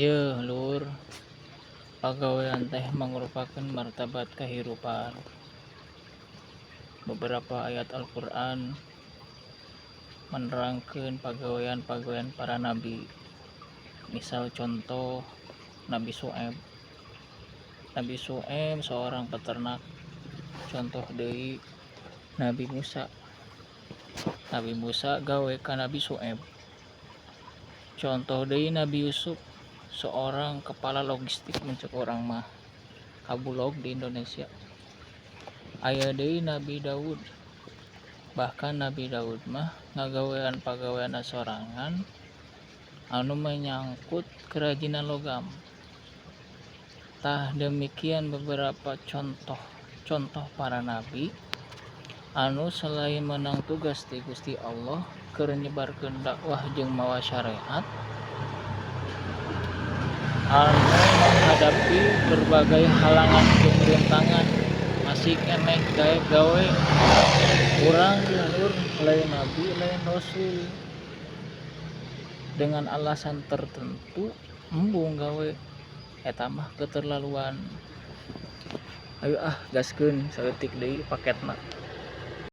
Yeuh lur, pagawean teh mangrupakeun martabat kahirupan. Beberapa ayat Al-Qur'an menerangkeun pagawean-pagawean para nabi. Misal contoh Nabi Su'aib. Nabi Su'aib seorang peternak. Contoh deui Nabi Musa. Nabi Musa gawe ka Nabi Su'aib. Contoh deui Nabi Yusuf, seorang kepala logistik mun cek urang mah, kabulog di Indonesia. Aya deui Nabi Daud. Bahkan Nabi Daud mah ngagawean pagaweanna sorangan anu menyangkut kerajinan logam. Tah, demikian beberapa contoh contoh para nabi anu selain menang tugas ti Gusti Allah keur nyebarkeun dakwah jeung mawa syariat, anu menghadapi berbagai halangan jeung rintangan, masih keneh daek gawe. Urang lur, lain nabi, lain rasul, dengan alasan tertentu embung gawe, eta mah keterlaluan. Ayo ah, gaskeun saeutik deui paketna.